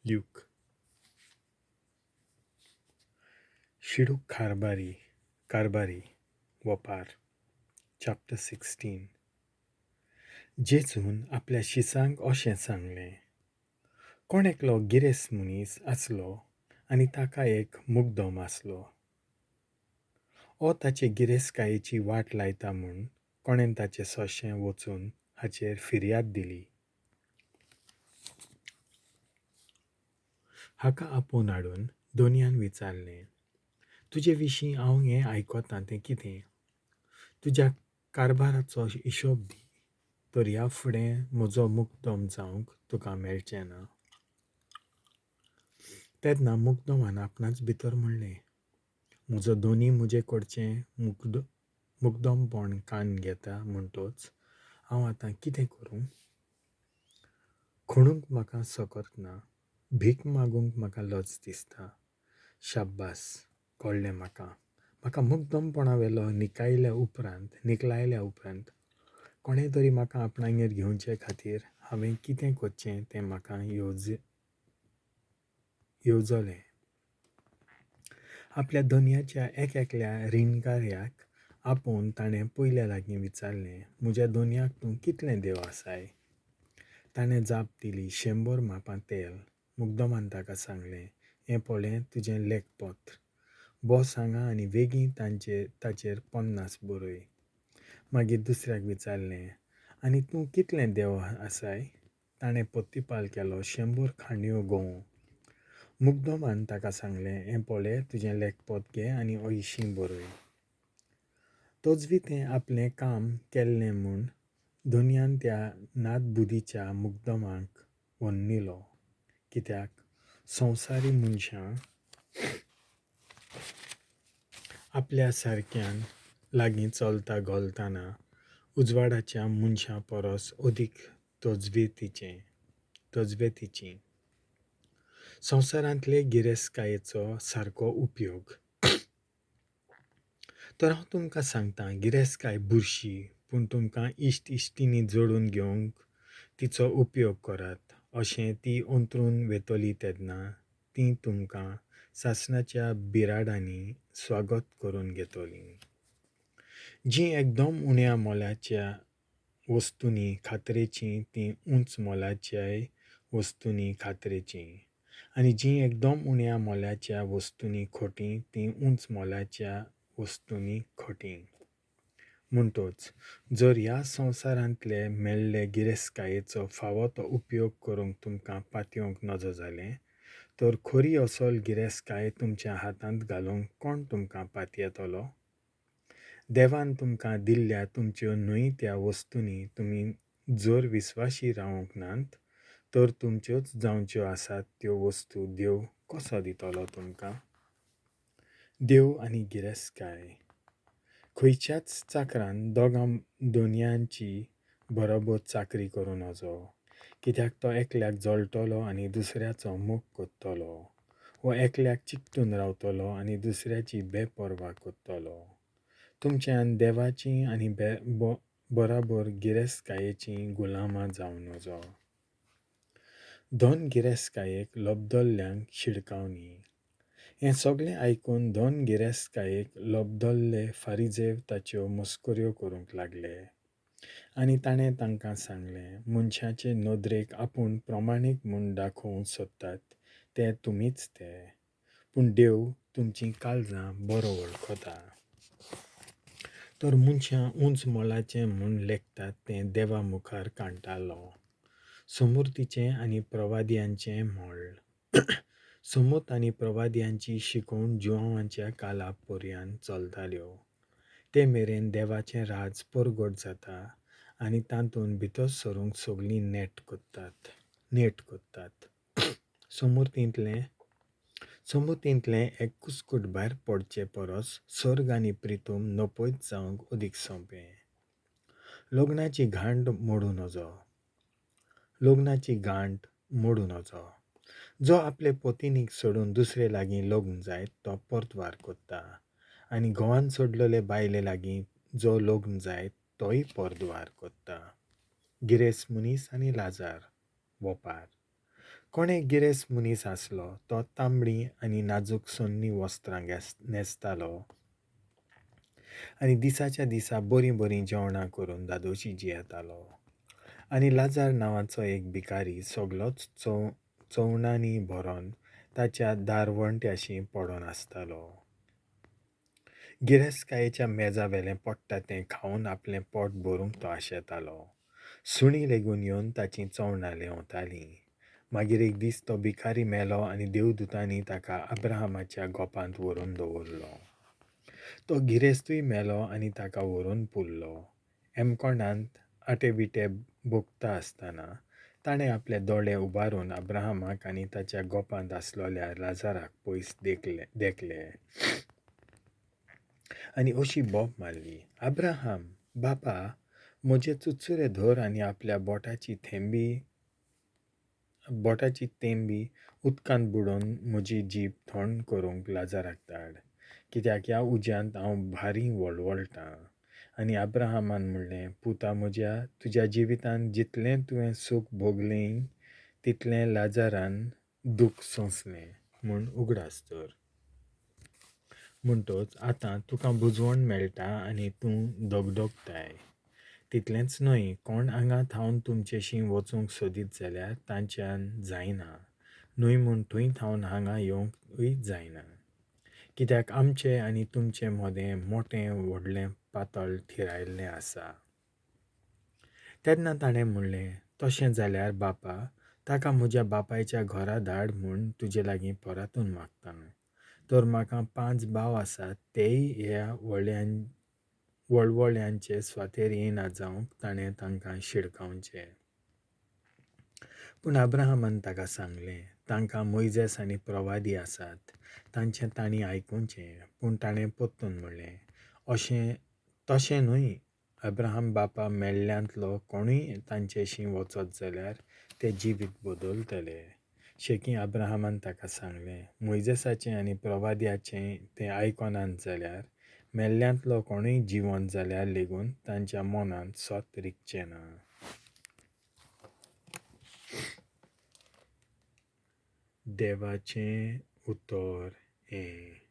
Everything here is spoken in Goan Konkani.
ल्यूक. शिडूक कारबारी कारबारी वपार चॅप्टर 16. जेजून आपल्या शिसांक अशें सांगलें, कोण एकलो गिरेस्त मनीस आसलो आनी ताका एक मुग्दम आसलो. हो ताचे गिरेस्तकायेची वाट लायता म्हूण कोणें ताचे सोंशे वचून हाचेर फिर्याद दिली. हाका आपोवन हाडून धनयान विचारलें, तुजे विशीं हांव हें आयकतां तें कितें? तुज्या कारभाराचो हिशोब दी, तर ह्या फुडें म्हजो मुग्दम जावंक तुका मेळचें ना. तेन्ना मुग्दमान आपणाच भितर म्हणलें, म्हजो धनी म्हजे कडचें मुग्दमपण कान घेता म्हणटच हांव आतां कितें करूं? खणूंक म्हाका सकत ना, भीक मागूंक म्हाका लज दिसता. शाब्बास, कळ्ळें म्हाका. म्हाका मुग्दमपणावेलो निकलायल्या उपरांत कोणें तरी म्हाका आपणागेर घेवचे खातीर हांवें कितें करचें तें म्हाका येवजलें. आपल्या धनयाच्या एक एकल्या रिणकाऱ्याक आपोवन ताणें पयल्या लागीं विचारलें, म्हज्या धनयाक तूं कितलें देव आसाय? ताणें जाप दिली, 100 मापां तेल. मुग्दमान ताका सांगलें, हें पळय तुजें लेखपत्र, बस हांगा आनी वेगीं ताचेर 50 बरय. मागीर दुसऱ्याक विचारलें, आनी तूं कितलें देव आसाय? ताणें प्रतिपाल केलो, 100 खांडयो गंव. मुग्दमान ताका सांगलें, हें पळय तुजें लेखपत्र घे आनी 80 बरय. तजवीतें आपलें काम केल्लें म्हूण धनयान त्या नातबुदीच्या मुग्दमाक वन्निलो. कित्याक संवसारी मनशां आपल्या सारक्यान लागीं चलता घोलतना उजवाडाच्या मनशां परस अदीक तजवेतीचीं. संवसारांतले गिरेस्तकायेचो सारको उपयोग. तर हांव तुमकां सांगतां, गिरेस्तकाय बुरशी, पूण तुमकां इश्ट इश्टिनी जोडून घेवंक तिचो उपयोग करात. अशें ती अंतरून वेतली तेन्ना ती तुमकां सासणाच्या बिराडांनी स्वागत करून घेतली. जीं एकदम उण्या मोलाच्या वस्तूंनी खात्रेचीं तीं उंच मोलाच्याय वस्तूंनी खात्रेचीं, आनी जीं एकदम उण्या मोलाच्या वस्तूंनी खोटीं तीं उंच मोलाच्या वस्तूंनी खोटीं. म्हणटच जर ह्या संवसारांतले मेळ्ळे गिरेस्तकायेचो फावो तो उपयोग करूंक तुमकां पातयेवंक नजो जालें, तर खरी असल गिरेस्तकाय तुमच्या हातांत घालूंक कोण तुमकां पातयेतलो? देवान तुमकां दिल्ल्या तुमच्यो न्हय त्या वस्तूंनी तुमी जर विस्वाशी रावंक नात, तर तुमच्योच जावच्यो आसात त्यो वस्तू देव कसो दितलो तुमकां? देव आनी गिरेस्तकाय. खंयच्याच चाकरान दोगां दोनयांची बरोबर चाकरी करूं नजो, कित्याक तो एकल्याक जळटलो आनी दुसऱ्याचो मोग करतलो, वो एकल्याक चिकटून रावतलो आनी दुसऱ्याची बेपर्वा करतलो. तुमच्यान देवाची आनी बराबर गिरेस्तकायेचीं गुलामां जावं नजो. धन गिरेस्तकायेक लब्दल्ल्यांक शिडकावणी. हें सगळें आयकून धन गिरेस्तकायेक लब्दल्ले फारिजेव ताच्यो मस्कऱ्यो करूंक लागले. आनी ताणें तांकां सांगलें, मनशाचे नदरेक आपूण प्रमाणीक म्हूण दाखोवंक सोदतात ते तुमीच ते, पूण देव तुमचीं काळजां बरो वळखता. तर मनशां उंच मोलाचें म्हूण लेखतात तें देवा मुखार कांटालो. समूर्तीचें आनी प्रवाद्यांचें मोल. समूत आनी प्रवाद्यांची शिकवण जुवांवाच्या काला पर्यंत चलताल्यो. ते मेरेन देवाचें राज परगट जाता आनी तातूंत भितर सरूंक सगळीं नेट करतात. समूर्तींतलें एक कुस्कूट भायर पडचे परस सर्ग आनी प्रितूम नपयत जावंक अदीक सोंपें. लग्नाची गांठ मोडूं नजो. लग्नाची गांठ मोडूं नजो. जो आपले पतिनीक सोडून दुसरे लागीं लग्न जायत तो परतवार करता, आनी घोवान सोडलेले बायले लागीं जो लग्न जायत तोय परद्वार करता. गिरेस्त मनीस आनी लाजार. वपार. कोण एक गिरेस्त मनीस आसलो, तो तांबडीं आनी नाजूक सोन्नी वस्त्रां न्हेसतालो आनी दिसाच्या दिसा बरीं बरीं जेवणां करून दादोशी जियेतालो. आनी लाजार नांवाचो एक भिकारी सगलोच चवणांनी भरोन ताच्या दारवंट्याशी पडोन आसतालो. गिरेस्तकायेच्या मेजा वेलें पडटा तें खावन आपलें पोट भरूंक तो आशेतालो. सुणीं लेगून येवन ताचीं चवणां लेंवतालीं. मागीर एक दीस तो भिकारी मेलो आनी देवदुतांनी ताका अब्राहमाच्या गोपांत व्हरून दवरलो. तो गिरेस्तूय मेलो आनी ताका व्हरून पुरलो. एमकोणांत आटे विटे भोगता आसतना ताणें आपले दोळे उबारून अब्राहमाक आनी ताच्या गोपांत आसलोल्या लाजाराक पयस देखले आनी अशी बोब मारली, अब्राहम बापा, म्हजे चुचुरे धर आनी आपल्या बोटाची तेंबी उदकांत बुडोवन म्हजी जीब थंड करूंक लाजाराक धाड, कित्याक ह्या उज्यांत हांव भारी वळवळटां. आनी अब्राहमान म्हणलें, पुता म्हज्या, तुज्या जिवितांत जितलें तुवें सूख भोगलें तितलें लाजारान दूख सोंसलें म्हूण उगडास धर. म्हणटच आतां तुका बुजवण मेळटा आनी तूं दगदगताय. तितलेंच न्हय, कोण हांगा थावन तुमचेशी वचूंक सोदीत जाल्यार तांच्यान जायना, न्हय म्हूण थंय थावन हांगा येवंकूय जायना, कित्याक आमचे आनी तुमचे मदें मोटें व्हडलें पातळ थिरायल्लें आसा. तेन्ना ताणें म्हणलें, तशें जाल्यार बापा, ताका म्हज्या बापायच्या घरा धाड म्हूण तुजे लागीं परतून मागतां. तर म्हाका 5 भाव आसात, तेय ह्या वळवळ्यांचे स्वातेर येना जावंक ताणें तांकां शिडकावचें. पूण अब्राहमान ताका सांगलें, तांकां मोयजेस आनी प्रवादी आसात, तांचें तांणी आयकुचें. पूण ताणें परतून म्हणलें, अशें तशें न्हय, अब्राहम बापा, मेल्ल्यांतलो कोणूय तांचेशी वचत जाल्यार ते जिवीत बदलतले. शेकी अब्राहमान ताका सांगलें, मोयजेसाचें आनी प्रवाद्याचें तें आयकनात जाल्यार मेल्ल्यांतलो कोणूय जिवन जाल्यार लेगून तांच्या मनांत सत रिगचें ना. देवाचें उतर हें.